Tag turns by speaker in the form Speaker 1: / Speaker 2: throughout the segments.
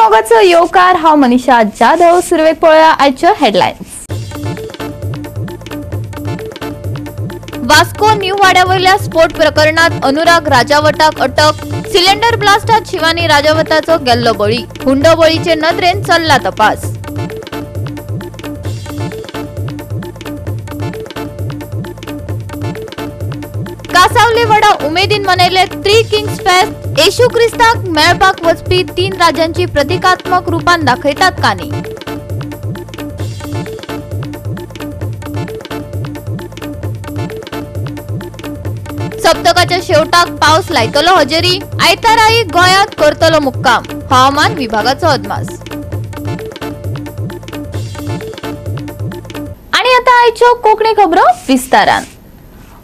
Speaker 1: मोगाचो येवकार. हांव मनीषा जाधव. सुरवेक पळोवया आयच्यो हेडलायन्स. वास्को न्यू वाड्यावयल्या स्फोट प्रकरणात अनुराग राजावताक अटक. सिलिंडर ब्लास्टात शिवानी राजावताचो गेल्लो बळी. हुंडो बळीचे नदरेन चल्ला तपास. कासावले वडा उमेदीन मनयले थ्री किंग्स फेस्ट. येशू क्रिस्ताक मेळपाक वचपी तीन राजांची प्रतिकात्मक रूपान दाखयतात काणी. सप्तकाच्या शेवटाक पावस लायतलो हजेरी. आयताराई गोंयांत करतलो मुक्काम. हवामान विभागाचो अदमास. आणि आता आयच्यो कोंकणी खबरो विस्तारान.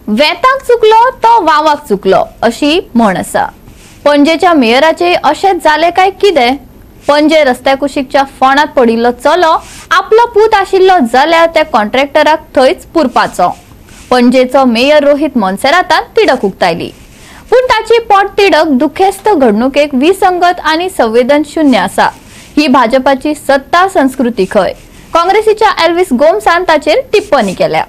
Speaker 1: वेताक चुकलो तो वावाक चुकलो अशी म्हण आसा. पणजेच्या मेयराचे अशेंच जालें काय कितें? पणजे रस्त्या कुशीकच्या फोंडात पडिल्लो चलो आपलो पूत आशिल्लो जाल्यार त्या कॉन्ट्रॅक्टराक थंयच पुरपाचो. पणजेचो मेयर रोहित मोन्सेरातान तिडक उक्तायली. पूण ताची पोट तिडक दुखेस्त घडणुकेक विसंगत आनी संवेदनशून्य आसा. ही भाजपाची सत्ता संस्कृती खंय. काँग्रेसीच्या एल्विस गोम्सान ताचेर टिप्पणी केल्या.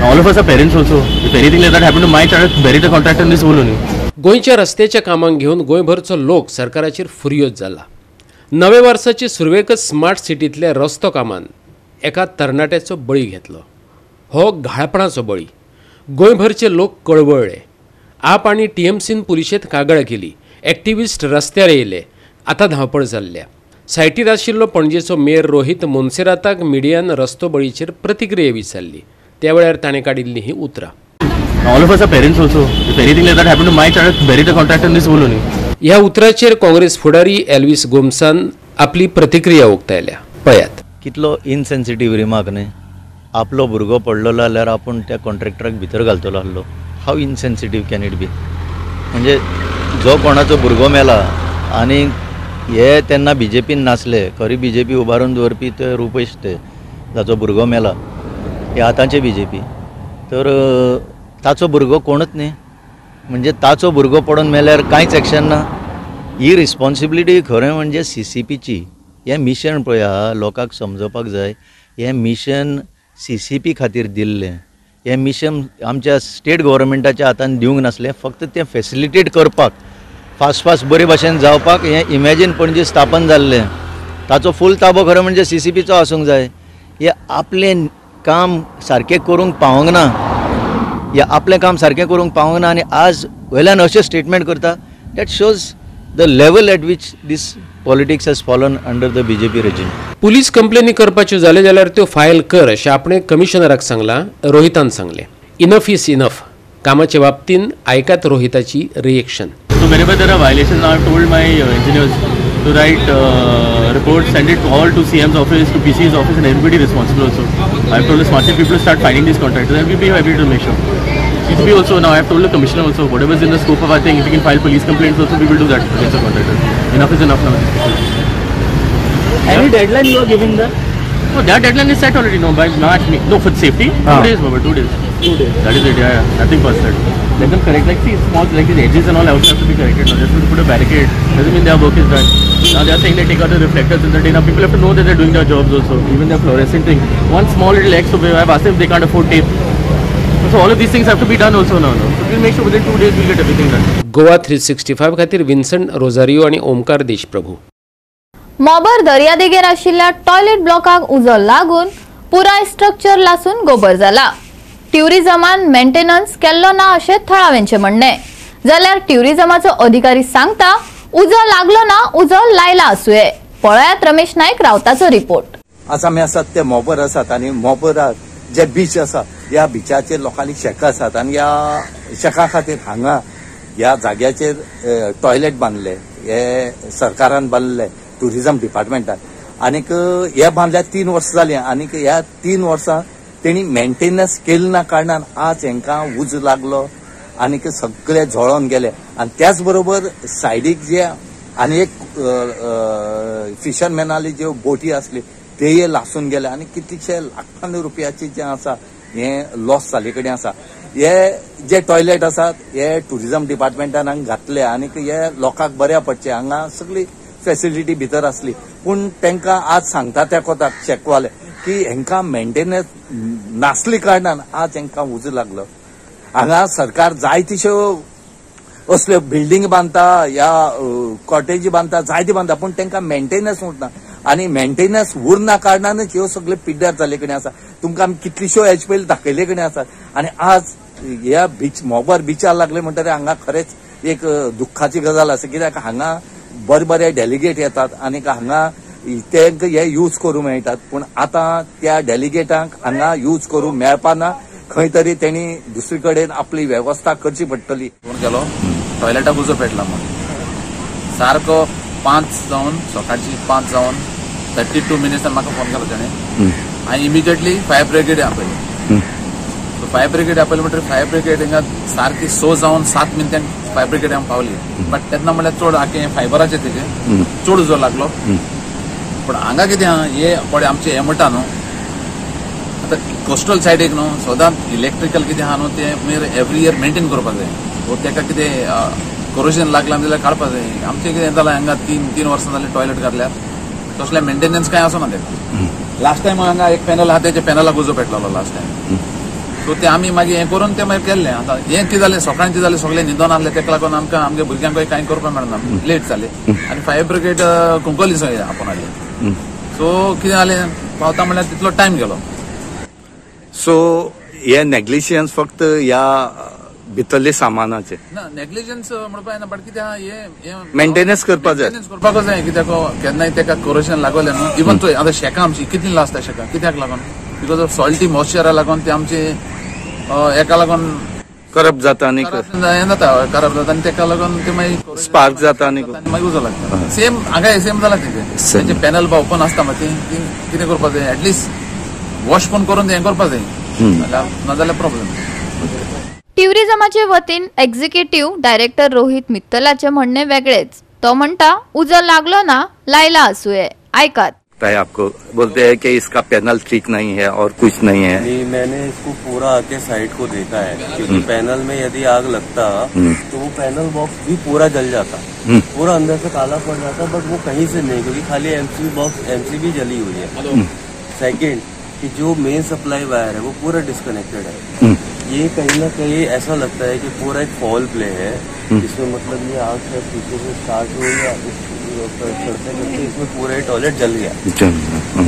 Speaker 2: All of us are parents also. If anything like that happened to my child, bury the contractor in this hole only.
Speaker 3: गोंयच्या रस्त्याच्या कामांक घेवन गोंयभरचो लोक सरकाराचेर फुरयोज जाला. नवे वर्साचे सुरवेकच स्मार्ट सिटींतल्या रस्तो कामान एका तरणाट्याचो बळी घेतलो. हो घाळपणाचो बळी. गोंयभरचे लोक कळवळ्ळे. आप आनी टीएमसीन पुलिशेंत कागाळ केली. एक्टिविस्ट रस्त्यार येयले. आतां धांवपळ जाल्ल्या. सायटीर आशिल्लो पणजेचो मेयर रोहित मोन्सेराताक मिडियान रस्तो बळीचेर प्रतिक्रिया विचारली. त्या वेळार ताणें काडिल्ली ही उतरां.
Speaker 2: All of us are parents also. If anything like that happened to my child, bury the contractor in this hole only.
Speaker 3: ह्या उतराचेर काँग्रेस फुडारी एल्विस गोम्सान आपली प्रतिक्रिया उक्तायल्या. पळयात.
Speaker 4: कितलो इनसेन्सिटीव रिमार्क न्ही. आपलो भुरगो पडलेलो जाल्यार आपूण त्या कॉन्ट्रॅक्टराक भितर घालतलो आसलो. How insensitive can it be? म्हणजे जो कोणाचो भुरगो मेला आनी हे तेन्ना बी जे पीन नासले. खरी बी जे पी उबारून दवरपी ते रुपेश ते जाचो भुरगो मेला हे आतांचे बी जे पी. तर ताचो भुरगो कोणूच न्ही. म्हणजे ताचो भुरगो पडून मेल्यार कांयच एक्शन ना. ही रिस्पॉन्सिबिलिटी खरें म्हणजे सी सी पीची. हें मिशन पळया लोकांक समजोवपाक जाय. हें मिशन सी सी पी खातीर दिल्लें. हें मिशन आमच्या स्टेट गव्हर्मेंटाच्या हातान दिवंक नासलें. फक्त तें फेसिलिटेट करपाक फास्ट फास्ट बरे भाशेन जावपाक हें इमॅजीन पणजी स्थापन जाल्लें. ताचो फूल ताबो खरें म्हणजे सी सी पीचो आसूंक जाय. हें आपलें काम सारकें करूंक पावंक ना. या आपलें काम सारकें करूंक पावंक ना आनी आज वयल्यान अशें स्टेटमेंट करता. That shows the level at which this politics has fallen under the B J P regime.
Speaker 3: Police कंप्लेनी करपाच्यो जाल्यो जाल्यार त्यो फायल कर अशें आपणें कमिशनराक सांगलां. रोहितान सांगलें इनफ is enough. कामाचे बाबतीन आयकात रोहिताची reaction.
Speaker 2: So whenever there are violations, I have told my engineers to write reports, send it all to CM's office, to PC's office, and everybody responsible also. I have told the smart city people to start finding these contractors, and we'll be happy to make sure. CCB also now, I have told the commissioner also, whatever is in the scope of our thing, if we can file police complaints also, we will do that against the contractors. Enough is enough now.
Speaker 5: Any deadline you are giving them?
Speaker 2: No, that deadline is set already. No, by March. No, for safety, 2 days, Baba, 2 days. 2 days. That is it. Yeah, yeah. Nothing past that. Let them correct, like see, small, like these edges and all also have to be corrected now. Just to put a barricade doesn't mean their work is done. Now they are saying they take out the reflectors in the day. Now people have to know that they are doing their jobs also. Even their fluorescent thing. One small little X, so I have asked them if they can't afford tape. So all of these things have to be done also now. No? So we'll make sure within 2 days we'll get everything done.
Speaker 3: Goa 365 खातीर विन्संट Rosario आनी ओमकार देशप्रभू.
Speaker 1: मोबर दर्यादेगेर आशिल्ल्या toilet ब्लॉकाक उजो लागून पुराय structure लासून गोबर जाला. ट्युरिझमान मेंटेनन्स केल्लो ना अशें थळाव्यांचें म्हणणें. जाल्यार ट्युरिझमाचो अधिकारी सांगता उजो लागलो ना, उजो लायला आसुये. पळयात रमेश नायक रावताचो रिपोर्ट.
Speaker 6: आज आमी आसात ते मोबर आसात आनी मोबराक जे बीच आसा ह्या बिचाचेर लोकांनी शेकां आसात आनी ह्या शेका खातीर हांगा ह्या जाग्याचेर टॉयलेट बांदले, हे सरकारान बांदले ट्युरिझम डिपार्टमेंटान. आनीक हे बांदल्यार 3 वर्सां जालीं आनीक ह्या 3 वर्सां तेणी मेंटेनन्स केली ना कारणान आज हेंकां उजो लागलो आनीक सगळे जळोन गेले. आनी त्याच बरोबर सायडीक जे आनी एक फिशरमॅनाली ज्यो बोटी आसली तेय लासून गेले आनी कितलेशे लाखांनी रुपयाचे जे आसा हे लॉस जाल्ले कडेन आसा. हे जे टॉयलेट आसात हे टुरिझम डिपार्टमेंटान हांगा घातले आनी हे लोकांक बऱ्या पडचे. हांगा सगळी फेसिलिटी भितर आसली पूण तांकां आज सांगता त्या कोताक चॅकवाले की हेंकां मेंटेनन्स नासली कारणान आज हेंकां उजो लागलो. हांगा सरकार जायतीश्यो असल्यो बिल्डींग बांदता या कॉटेजी बांदता, जायती बांदता, पूण तांकां मेंटेनन्स उरना आनी मेंटेनन्स उरना कारणानच ह्यो सगळे पिड्ड्यार जाल्ले कडेन आसा. तुमकां आमी कितलीश्यो हेजे पयलीं दाखयल्ले कडेन आसात आनी आज ह्या बीच मोबर बिचार लागले म्हणटकीर हांगा खरेंच एक दुख्खाची गजाल आसा, कित्याक हांगा बरे बरे डेलिगेट येतात आनी हांगा तांकां हे यूज करूंक मेळटात, पूण आतां त्या डेलिगेटांक हांगा यूज करूंक मेळपाना. खंय तरी तेणी दुसरी कडेन आपली वेवस्था करची पडटली.
Speaker 5: फोन केलो टॉयलेटाक उजो पेटला म्हणून सारको 5 जावन सकाळची 5 जावन 32 मिनिट्सान म्हाका फोन केलो तेणें. हांवें इमिजिएटली फायर ब्रिगेड आपयली. फायर ब्रिगेड आपयली म्हणटकीर फायर ब्रिगेड हिंगा सारकी 6 जावन 7 मिनटांक फायर ब्रिगेड हांगा पावली. बट तेन्ना म्हणल्यार चड आखे फायबराचें तेजें चड उजो लागलो. पूण हांगा कितें आहा हे पळय आमचें हें म्हणटा न्हू आतां कोस्टल सायडीक न्हू सदांच इलेक्ट्रिकल कितें आहा न्हू तें मागीर एवरी इयर मेंटेन करपाक जाय. वो तेका कितें कोरोजन लागलां जाल्यार काडपाक जाय. आमचें कितें जालां हांगा 3 वर्सां जालीं टॉयलेट घातल्यार तसलें मेंटेनन्स कांय आसना तेका. लास्ट टायम हांगा एक पॅनल आहा तेच्या पॅनलाक उजो पेटलेलो लास्ट टायम. सो ते आमी मागीर हें करून तें मागीर केल्लें. आतां हें कितें जालें सकाळचें जालें सगळें न्हिदोन आसलें तेका लागून आमकां आमच्या भुरग्यांकूय कांय करपाक मेळना, लेट जालें आनी फायर ब्रिगेड कुंकळ्ळी आपोवन हाडली. सो कितें जालें पावता म्हणल्यार तितलो टायम गेलो.
Speaker 6: सो हे नेग्लिजन्स फक्त ह्या भितरले सामानाचे
Speaker 5: ना, नेग्लिजन्स म्हणपा येना, बट कितें आहा हे
Speaker 6: मेंटेनन्स करपाक जाय,
Speaker 5: मेंटेनन्स करपाकच जाय. कित्याक केन्नाय तेका कोरोजन लागलें न्हू. इवन थंय आतां शेकां आमची कितलीं लासता शेकां कित्याक लागून because of salty मॉइश्चरा लागून ते आमचे एका लागून
Speaker 6: करप जाता आनी
Speaker 5: हें जाता करप जाता आनी तेका लागून ते मागीर
Speaker 6: स्पार्क जाता आनी
Speaker 5: मागीर उजो लागता. सेम हांगा सेम जाला तेजें. तेंचे पॅनल ओपन आसता मागीर ती कितें करपाक जाय एटलिस्ट वॉश पण करून हें करपाक जाय, नाजाल्यार प्रॉब्लेम.
Speaker 1: ट्युरिझमाचे वतीन एक्झिक्युटिव्ह डायरेक्टर रोहित मित्तलाचे म्हणणे वेगळेच. तो म्हणटा उजो लागलो ना लायला आसुये. आयकात.
Speaker 6: है आपको बोलते हैं कि इसका पैनल ठीक नहीं है और कुछ नहीं है.
Speaker 7: नहीं, मैंने इसको पूरा आके साइड को देखा है क्योंकि पैनल में यदि आग लगता तो वो पैनल बॉक्स भी पूरा जल जाता, पूरा अंदर से काला पड़ जाता, बट वो कहीं से नहीं, क्योंकि खाली एमसीबी बॉक्स एमसीबी जली हुई है. सेकंड कि जो मेन सप्लाई वायर है वो पूरा डिस्कनेक्टेड है. ये कहीं ना कहीं ऐसा लगता है कि पूरा एक फॉल प्ले है जिसमें मतलब ये आग शायद पीछे से स्टार्ट हुई या चढ़ते चढ़ते इसमें पूरा टॉयलेट जल गया.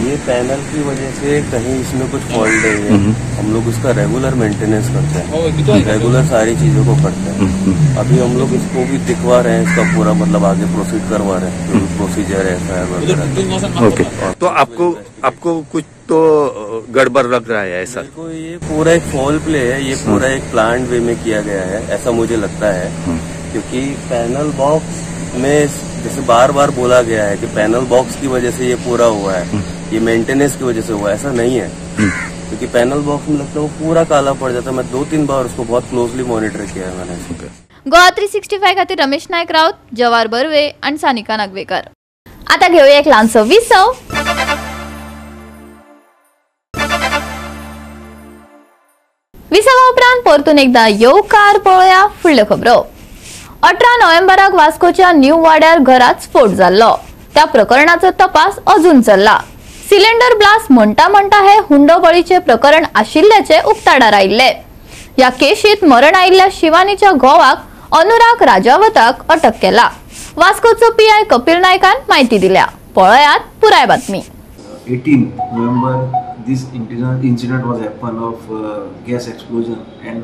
Speaker 7: ये पैनल की वजह से कहीं इसमें कुछ फॉल्ट नहीं है. हम लोग उसका रेगुलर मेंटेनेंस करते हैं, रेगुलर सारी चीजों को करते हैं. अभी हम लोग इसको भी दिखवा रहे हैं, इसका पूरा मतलब आगे प्रोसीड करवा रहे हैं, जो प्रोसीजर है एफआईआर.
Speaker 6: ओके, तो आपको आपको कुछ तो गड़बड़ लग रहा है ऐसा?
Speaker 7: मेरे को ये पूरा एक फॉल प्ले है, ये पूरा एक प्लान वे में किया गया है ऐसा मुझे लगता है, क्योंकि पैनल बॉक्स में जैसे बार बार बोला गया है कि पैनल बॉक्स की वजह से ये पूरा हुआ है, ये मेंटेनेंस की वजह से हुआ है, ऐसा नहीं है. क्योंकि पैनल बॉक्स में लगता है वो पूरा काला पड़ जाता है. मैं 2-3 बार उसको बहुत क्लोजली मॉनिटर किया है मैंने.
Speaker 1: गोवा 365 खातीर रमेश नायक राउत, जवार बर्वे आणि सानिका नागवेकर. आता घेऊया एक ल्हानसो विसव. विसवा उपरांत परतून एकदा येवकार पळोवया फुडल्यो खबरो. 18 नोव्हेंबराक वास्कोच्या न्यू वाड्यार घरात स्फोट जाल्लो. त्या प्रकरणाचो तपास अजून चल्ला. सिलिंडर ब्लास्ट म्हणटा म्हणटा हे हुंडोबळीचे प्रकरण आशिल्ल्याचे उक्ताडार आयिल्ले. ह्या केशीत मरण आयिल्ल्या शिवानीच्या घोवाक अनुराग राजावताक अटक केला. वास्कोचो पीआय कपिल नायकान म्हायती दिल्या. पळयात पुराय बातमी.
Speaker 8: 18 November this incident was happened of gas explosion and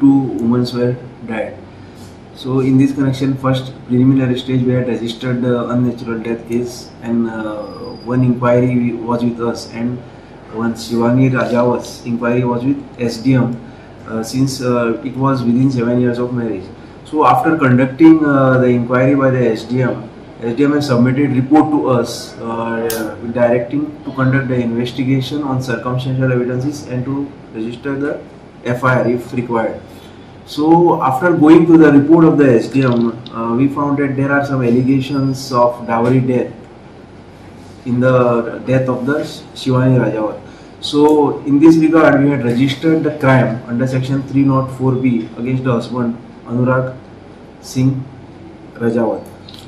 Speaker 8: 2 women were died. So in this connection, first preliminary stage we had registered the unnatural death case and one inquiry was with us and one Shivani Rajawat's inquiry was with SDM since it was within 7 years of marriage. So after conducting the inquiry by the SDM, SDM has submitted report to us directing to conduct the investigation on circumstantial evidences and to register the FIR if required. So after going to the report of the SDM, we found that there are some allegations of dowry death in the death of the Shivani Rajawat. So in this regard, we had registered the crime under section 304B against the husband Anurag Singh Rajawat.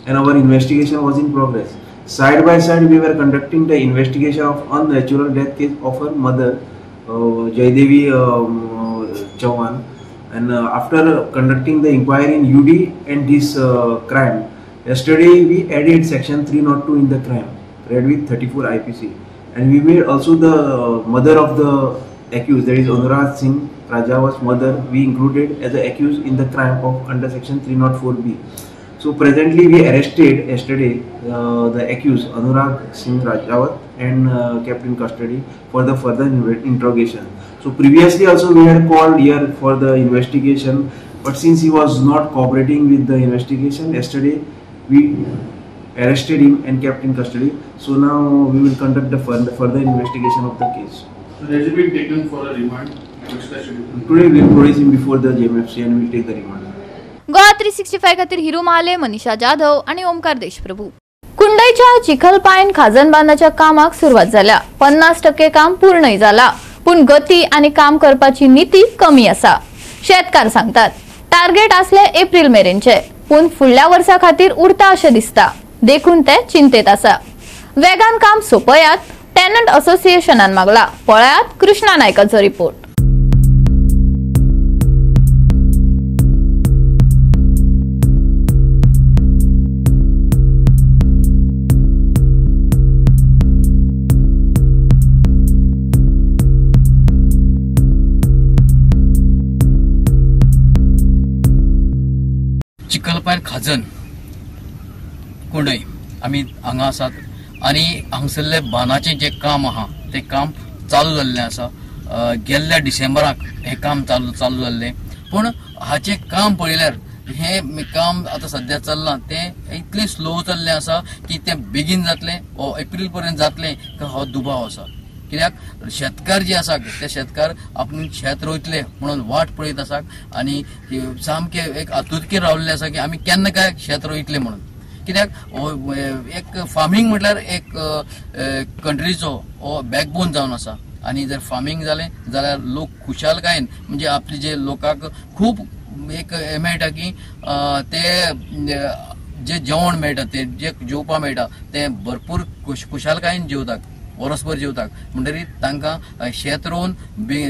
Speaker 8: and our investigation was in progress. Side by side, we were conducting the investigation of unnatural death case of her mother, Jaydevi Chauhan. And after conducting the inquiry in UD and this crime, yesterday we added section 302 in the crime, read with 34 IPC. And we made also the mother of the accused, that is Anurag Singh Rajawat's mother, we included as an accused in the crime of under section 304B. So presently we arrested yesterday the accused Anurag Singh Rajawat and kept in custody for the further interrogation. So previously also we had called here for the investigation, but since he was not cooperating with the investigation, yesterday we arrested him and kept in custody. So now we will conduct the further investigation of the case.
Speaker 9: So has he been taken for a remand?
Speaker 8: Today we will produce him before the JMFC and we will take the remand.
Speaker 1: Goa 365 खातीर हिरू महाले, मनीषा जाधव आणि ओमकार देशप्रभू. कुंडईच्या चिखलपायन खाजन बांदाच्या कामाक सुरवात जाल्या. 50% काम पूर्णय जाला, पूण गती आणि काम करपाची नीती कमी आसा. शेतकार सांगतात टार्गेट असले एप्रिल मेरेनचे, पूण फुडल्या वर्सा खातीर उरता अशें दिसता, देखून ते चिंतेत आसा. वेगान काम सोंपयात, टेनंट असोसिएशनान मागला. पळयात कृष्णा नायकाचो रिपोर्ट.
Speaker 10: चिखलपायन खाजन कुंडय आमी हांगा आसात आनी हांगसरले बांदाचें जें काम आहा तें काम चालू जाल्लें आसा. गेल्ल्या डिसेंबराक हें काम चालू जाल्लें, पूण हाचें काम पळयल्यार हें काम आतां सद्या चल्लां तें इतलें स्लो चल्लें आसा की तें बेगीन जातलें वो एप्रील पर्यंत जातलें काय हो दुबाव आसा. कित्याक शेतकार जे आसा ते शेतकार आपूण शेत रोयतले म्हणून वाट पळयत आसा आनी सामके एक आतुरतेन रावल्ले आसा की आमी केन्ना काय शेत रोयतले म्हणून. कित्याक एक फार्मींग म्हटल्यार एक कंट्रीचो हो बॅकबोन जावन आसा आनी जर फार्मींग जालें जाल्यार लोक खुशालकायेन म्हणजे आपले जे लोकांक खूब एक हें मेळटा की ते जे जेवण मेळटा ते जे जेवपाक मेळटा तें भरपूर खुशालकायेन जेवतात, वरसभर जेवतात. म्हणटरीर तांकां शेत रोवन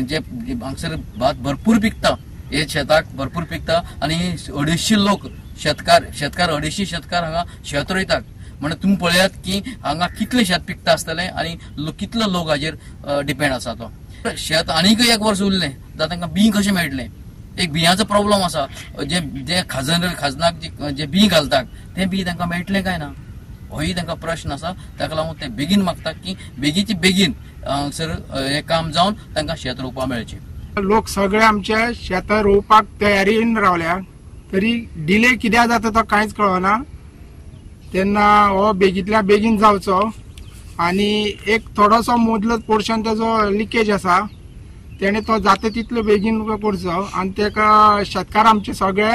Speaker 10: जे हांगसर भात भरपूर पिकता, हे शेताक भरपूर पिकता आनी 250 लोक शेतकार 250 शेतकार हांगा शेत रोयतात. म्हणून तुमी पळयात की हांगा कितलें शेत पिकता आसतलें आनी कितलो लोक हाजेर डिपेंड आसा. तो शेत आनीकय एक वर्स उरलें जाल्यार तांकां बीं कशें मेळटलें, एक बियांचो प्रॉब्लम आसा. जे जे खाजनाक जे बीं घालतात तें बीं तांकां मेळटलें काय ना होय तांकां प्रश्न आसा. ताका लागून ते बेगीन मागतात की बेगीचे बेगीन हांगसर हें काम जावन तांकां शेत रोवपाक मेळचें.
Speaker 11: लोक सगळे आमचे शेतां रोवपाक तयारीन रावल्या, तरी डिले कित्याक जाता तो कांयच कळना. तेन्ना हो बेगींतल्या बेगीन जावचो आनी एक थोडोसो मदलो पोर्शन तेजो लिकेज आसा तेणे तो जाता तितलो बेगीन करचो आनी तेका शेतकार आमचे सगळे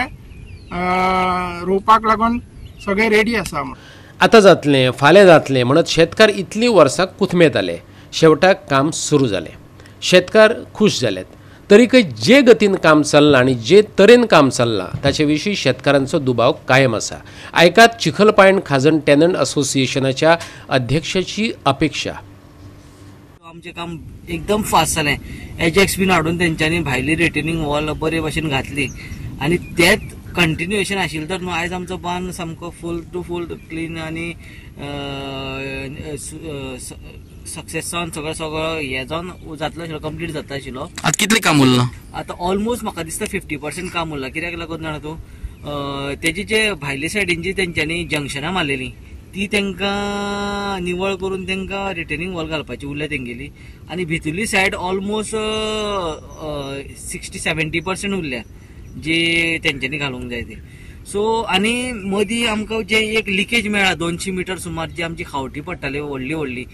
Speaker 11: रोवपाक लागून सगळे रेडी आसा.
Speaker 3: आतां जातलें फाल्यां जातलें म्हणत शेतकार इतलीं वर्सां कुथमेताले. शेवटाक काम सुरू जालें, शेतकार खूश जालेत. तरीकय जे गतीन काम चल्लां आनी जे तरेन काम चल्लां ताचे विशीं शेतकारांचो दुबाव कायम आसा. आयकात चिखलपायण खाजन टेनंट असोसिएशनाच्या अध्यक्षाची अपेक्षा.
Speaker 12: आमचें काम एकदम फास्ट जालें. एजेक्स बीन हाडून तेंच्यांनी भायली रिटेनिंग वॉल बरे भशेन घातली आनी तेच कंटिन्युएशन आशिल्लें तर न्हू आयज आमचो बांद सामको फूल टू फूल क्लीन आनी सक्सेस जावन सगळो सगळो हें जावन जातलो आशिल्लो, कंप्लीट जाता आशिल्लो.
Speaker 10: आतां कितलें काम उरलां?
Speaker 12: आतां ऑलमोस्ट म्हाका दिसता 50% काम उरलां. कित्याक लागून जाणा तूं, तेजी जे भायले सायडीन जी तेंच्यांनी जंक्शनां मारलेली ती तांकां निवळ करून तांकां रिटेनिंग वॉल घालपाची उरल्या तेंगेली आनी भितरली सायड ऑलमोस्ट 60-70% उरल्या जे तेंच्यांनी घालूंक जाय ती. सो आनी मदीं आमकां जे एक लिकेज मेळ्ळा 200 मिटर सुमार जी आमची खावटी पडटाली व्हडली व्हडली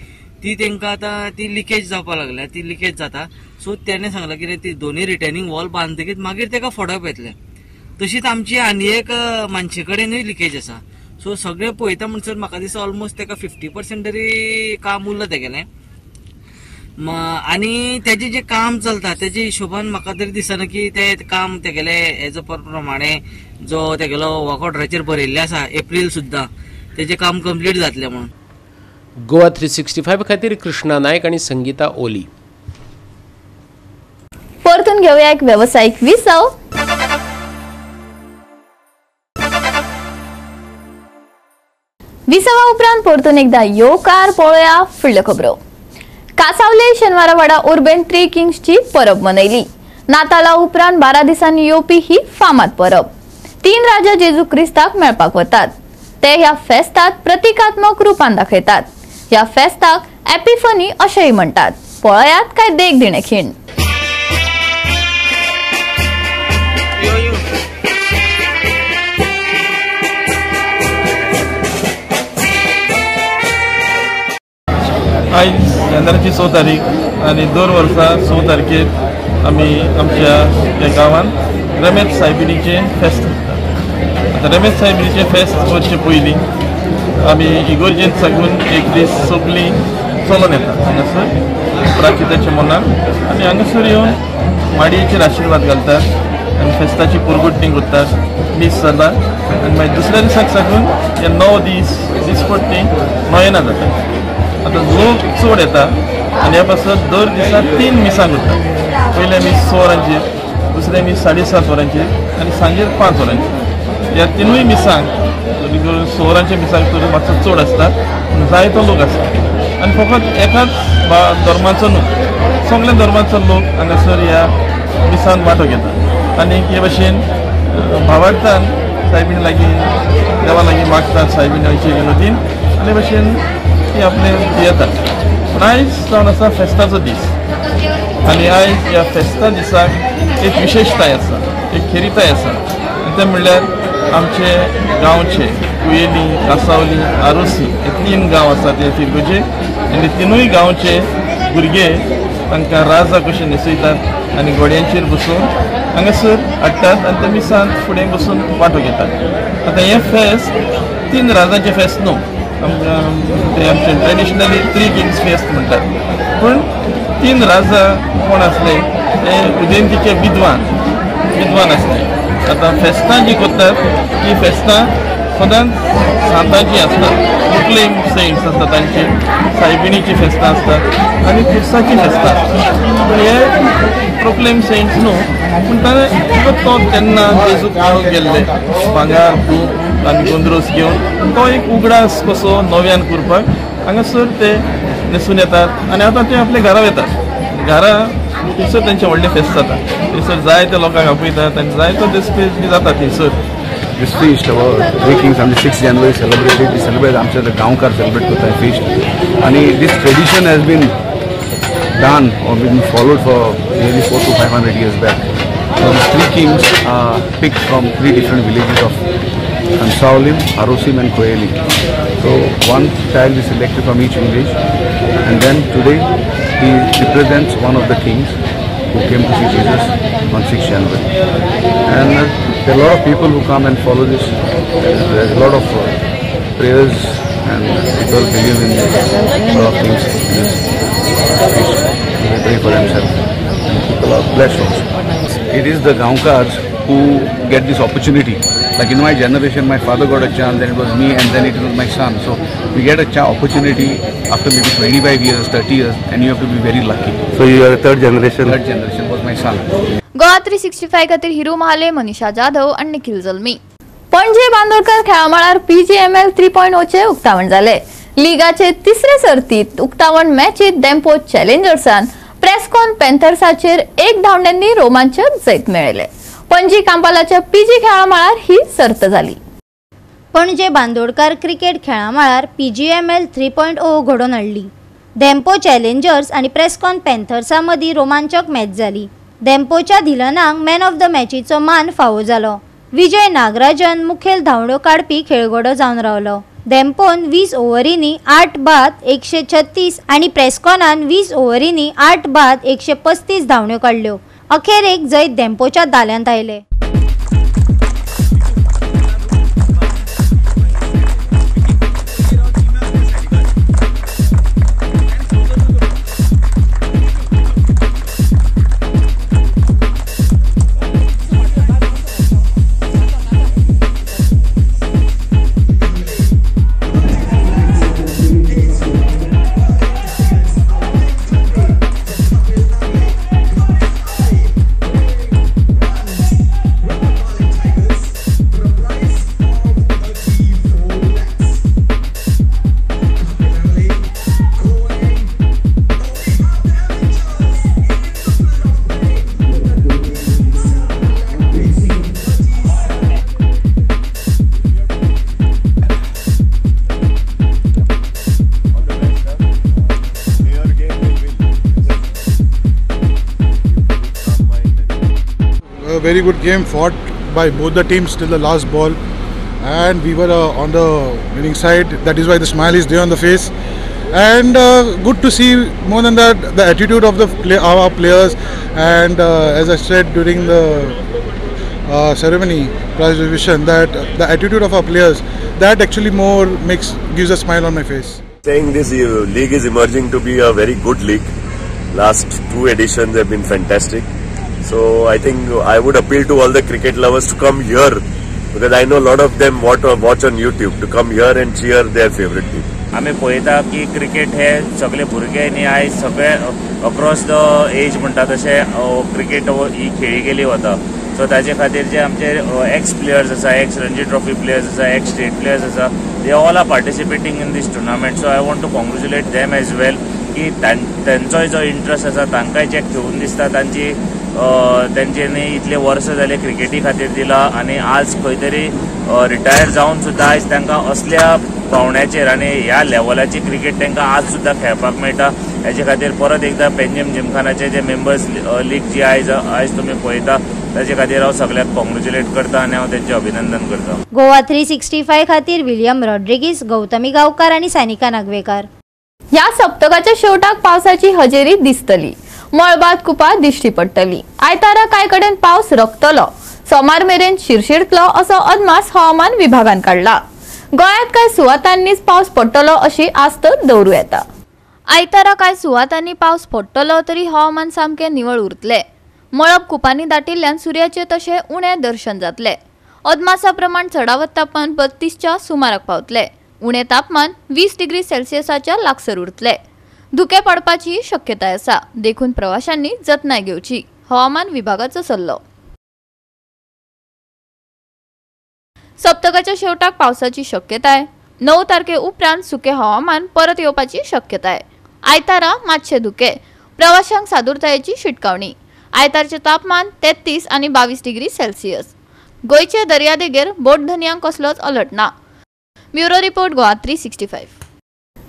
Speaker 12: ती तांकां आतां ती लिकेज जावपाक लागल्या, ती लिकेज जाता. सो तेणें सांगलां कितें ती दोनूय रिटेनिंग वॉल बांदतकीच मागीर ताका फोडप येतलें. तशीच आमची आनी एक मानशे कडेनूय लिकेज आसा. सो सगळें पळयता म्हणसर म्हाका दिसता ऑलमोस्ट ताका 50% तरी काम उरलां तेगेलें. आनी तेजें जें काम चलता तेजे हिशोबान म्हाका तरी दिसना की तें काम तेगेलें एज अ पर प्रमाणे जो तेगेलो वर्क ऑर्डराचेर बरयल्लें आसा एप्रील सुद्दां तेजें काम कंप्लीट जातलें म्हणून.
Speaker 3: गोवा 365 खातीर कृष्णा नायक आनी संगीता ओली.
Speaker 1: परतून घेवया एक वेवसायीक विसव. विसवा उपरांत परतून एकदा येवकार पळोवया फुडल्यो खबरो. कासावले शेनवारावाडा उर्बेन थ्री किंग्सची परब मनयली. नाताला उपरांत 12 दिसांनी येवपी ही फामाद परब. 3 राजा जेजू क्रिस्ताक मेळपाक वतात. ते ह्या फेस्तात प्रतिकात्मक रुपान दाखयतात. ह्या फेस्ताक एपिफनी अशेंय म्हणटात. पळयात काय देख दिणे खीण.
Speaker 9: आयज जानेवारीची 6 तारीख आनी दर वर्सा 6 तारखेर आमी आमच्या ह्या गांवांत रमेश सायबिणीचें फेस्त करतात. आतां रमेश सायबिणीचें फेस्त करचे पयलीं आमी इगोर्जेंत साकून एक दीस सगळीं चलोन येतात हांगासर प्राचिताच्या मनाक आनी हांगासर येवन माडयेचेर आशिर्वाद घालतात आनी फेस्ताची पुरगुटणी करतात, मीस जाता आनी मागीर दुसऱ्या दिसाक साकून हे 9 दीस दिसपट्टी नोयेना जाता. आतां लोक चड येता आनी ह्या पासत दर दिसा 3 मिसां करतात. पयलें मीस 6 वरांचेर, दुसरें मीस 7:30 वरांचेर आनी सांजेर 5 वरांचेर. ह्या तिनूय मिसांक 6 वरांच्या मिसांक तर मातसो चड आसता पूण जायतो लोक आसता आनी फकत एकाच धर्माचो न्हू, सगळ्या धर्माचो लोक हांगासर ह्या मिसान वांटो घेता आनी हे भशेन भावार्थान सायबीण लागीं देवा लागीं मागतात सायबिणाचे विनोदीन आनी भशेन ती आपले येतात. पूण आयज जावन आसा फेस्ताचो दीस आनी आयज ह्या फेस्ता दिसाक एक विशेशताय आसा, एक खेरीताय आसा आनी तें म्हणल्यार आमचे गांवचे कुयेली, कासावली, आरोसी हे 3 गांव आसा ते फिरगुजे आनी तिनूय गांवचे भुरगे तांकां राजा कशे न्हेसयतात आनी घोड्यांचेर बसून हांगासर हाडटात आनी ते मिसांत फुडें बसून वांटो घेतात. आतां हें फेस्त 3 राजांचें फेस्त न्हू, ते आमचे ट्रेडिशनली 3 किंग्स फेस्त म्हणटात, पूण 3 राजा कोण आसले ते उदयंतीचे विद्वान विद्वान आसले. आतां फेस्तां जीं करतात तीं फेस्तां सदांच सांतांचीं आसतात, प्रोक्लेम सेंट्स आसता तांची, सायबिणीचीं फेस्तां आसतात आनी खुर्साचीं फेस्तां आसतात. पूण हे प्रोक्लेम सेंट्स न्हू, पूण ताणें तो तेन्ना जेजूक मेळूंक गेल्ले भांगर, धूप आनी गोंद्रोस घेवन तो एक उगडास कसो नव्यान करपाक हांगासर ते न्हेसून येतात आनी आतां ते आपल्या घरा वतात. घरा थंयसर तेंचें व्हडलें फेस्त जाता, थंयसर जायते लोकांक आपयतात आनी जायतो दीस जाता थंयसर.
Speaker 13: This feast, our Three Kings, on the 6th January celebrated. We celebrate, आमच्या गांवकार सेलिब्रेट करता feast. And this tradition has been done or been followed for nearly 400 to 500 years back. So the three kings are picked from 3 different villages of Cansaulim, Arossim and Koeli. So one child is selected from each village, and then today he represents one of the kings who came to see Jesus on 6th January. And there are a lot of people who come and follow this. There is a lot of prayers and people believe in a lot of things in this feast. They pray for themselves and people are blessed also. It is the Gaonkars who get this opportunity. Like in my generation, my father got a chance, then it was me, and then it was my son. So we get a opportunity after maybe 25 years, 30 years, and you have to be very lucky.
Speaker 14: So you are a third generation?
Speaker 13: Third generation was my son.
Speaker 1: Goa 365 खातीर हिरू महाले, मनीषा जाधव आनी निखिल जल्मी. पणजे बांदोडकर खेळामळार PGML 3.0 चे उक्तावण जाले. लिगाचे तिसरे सर्तीत उक्तावण मॅचीत डेम्पो चॅलेंजर्सान प्रेस्कॉन पॅन्थर्साचेर 1 धांवड्यांनी रोमांचक जैत मेळयले. पणजी कांपालाच्या पीजी खेळामळार ही सर्त जाली.
Speaker 15: पणजे बांदोडकर क्रिकेट खेळामळार PGML 3.0 घडोवन हाडली. धेंपो चॅलेंजर्स आनी प्रेस्कॉन पॅन्थर्सा मदीं रोमांचक मॅच जाली. धेंपोच्या धिलनाक मॅन ऑफ the मॅचीचो मान फावो जालो. विजय नागराजन मुखेल धांवड्यो काडपी खेळगडो जावन रावलो. धेंपोन 20 ओव्हरींनी 8 बाद 136 आनी प्रेस्कॉनान 20 ओव्हरींनी 8 बाद 135 धांवड्यो काडल्यो. अखेरेक जैत धेंपोच्या दाल्यांत आयले.
Speaker 14: very good game fought by both the teams till the last ball, and we were on the winning side. That is why the smile is there on the face. And good to see, more than that, the attitude of the our players. And as I said during the ceremony, prize distribution, that the attitude of our players, that actually more gives a smile on my face.
Speaker 16: Saying this league is emerging to be a very good league. Last two editions have been fantastic. So I think I would appeal to all the cricket lovers to come here, because I know a lot of them watch on YouTube, to come here and cheer their favorite team.
Speaker 17: आमी पळयता की cricket हे सगळे भुरगे न्ही आयज सगळे across the age म्हणटा तशें क्रिकेट ही खेळी गेली वता. सो ताजे खातीर जे आमचे एक्स प्लेयर्स आसा, एक्स रणजी ट्रॉफी प्लेयर्स आसा, एक्स स्टेट प्लेयर्स आसा, they all are participating in this tournament. So I want to congratulate them as well की तांचोय जो इंट्रस्ट आसा, तांकांय जे खेळून दिसता, तांची तेंच्यांनी इतले वर्सां जाले क्रिकेटी खातीर दिला आनी आज खंय तरी रिटायर जावन सुद्दां आयज तांकां असल्या पावण्याचेर आनी ह्या लेवलाची क्रिकेट तांकां आज सुद्दां खेळपाक मेळटा. हेजे खातीर परत एकदां पेंजीम जिमखानाचे जे मेंबर्स लीग जी आयज आयज तुमी पळयता ताजे खातीर हांव सगळ्यांक कॉंग्रेच्युलेट करता आनी हांव तेंचें अभिनंदन करता.
Speaker 15: गोवा 365 खातीर विलियम रॉड्रिगीस, गौतमी गांवकार आनी सानिका नागवेकार.
Speaker 1: ह्या सप्तकाच्या शेवटाक पावसाची हजेरी दिसतली. मळबात कुपां दिश्टी पडटली. आयतारा कांय कडेन पावस रकतलो. सोमार मेरेन शिरशिरतलो असो अदमास हवामान विभागान काडला. गोंयांत कांय सुवातांनीच पावस पडटलो अशी आस्त दवरूं येता. आयतारा कांय सुवातांनी पावस पडटलो तरी हवामान सामकें निवळ उरतलें. मळब कुपांनी दाटिल्ल्यान सुर्याचें तशें उणें दर्शन जातलें. अदमासा प्रमाण चडावत तापमान 32च्या सुमाराक पावतलें. उणें तापमान 20 डिग्री सेल्सियसाच्या लागसर उरतलें. धुकें पडपाची शक्यताय आसा, देखून प्रवाशांनी जतनाय घेवची, हवामान विभागाचो सल्लो. सप्तकाच्या शेवटाक पावसाची शक्यताय. 9 तारखे उपरांत सुकें हवामान परत येवपाची शक्यताय. आयतारा मातशें धुकें. प्रवाशांक सादूरतायेची शिटकावणी. आयतारचें तापमान 33 आनी 22 डिग्री सेल्सियस. गोंयचे दर्यादेगेर बोटधनयांक कसलोच अलर्ट ना. Bureau report, Goa 365.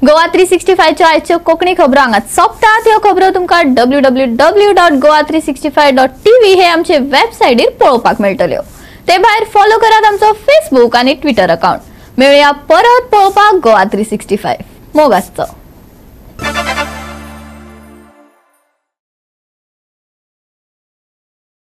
Speaker 1: Goa 365च्या आयच्यो कोंकणी खबरो हांगात सोंपतात. ह्यो खबरो तुमकां www.goa365.tv हे आमचे वेबसायटीर पळोवपाक मेळटल्यो. ते भायर फॉलो करात आमचो फेसबूक आनी ट्विटर अकाउंट. मेळया परत पळोवपाक गोवा 365. मोग आसचो.